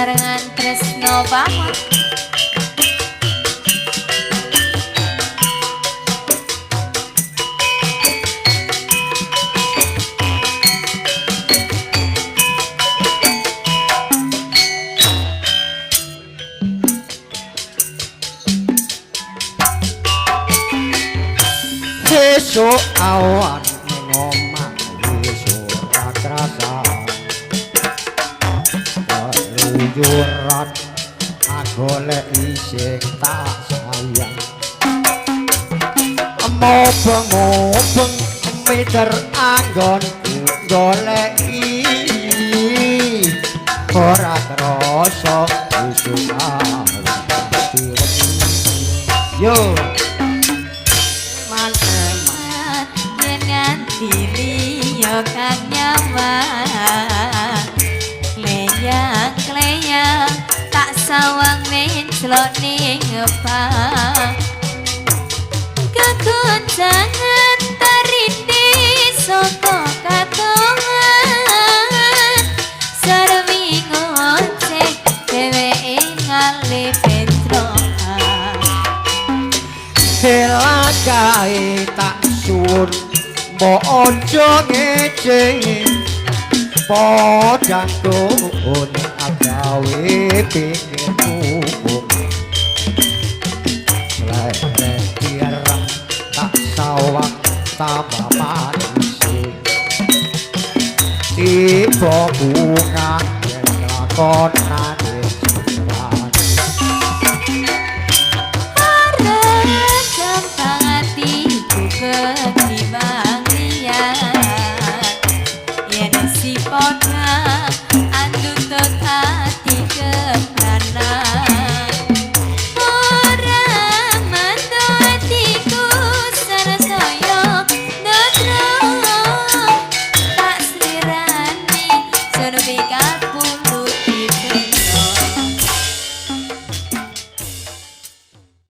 Sesarengan Tresno Pamor. Sesuk awan ning omah wis ora krasan, keluyuran agoleki sing tak sayang. Mobeng-mobeng miter anggonku goleki, ora krasa isuk awan dadi wengi. Yo man eman. Yen nganti liya kang nyaman, kleyang-kleyang tak sawang menclok ning pang. Kegoncangan tarinde saka katongan, sermi ngoceh dheweke ngalih bentrokan. Helakae tak suwun mbok aja ngece, podangku agawe pikirku. Lere ireng tak sawang tambah manis, tiba bunga yen lakonan.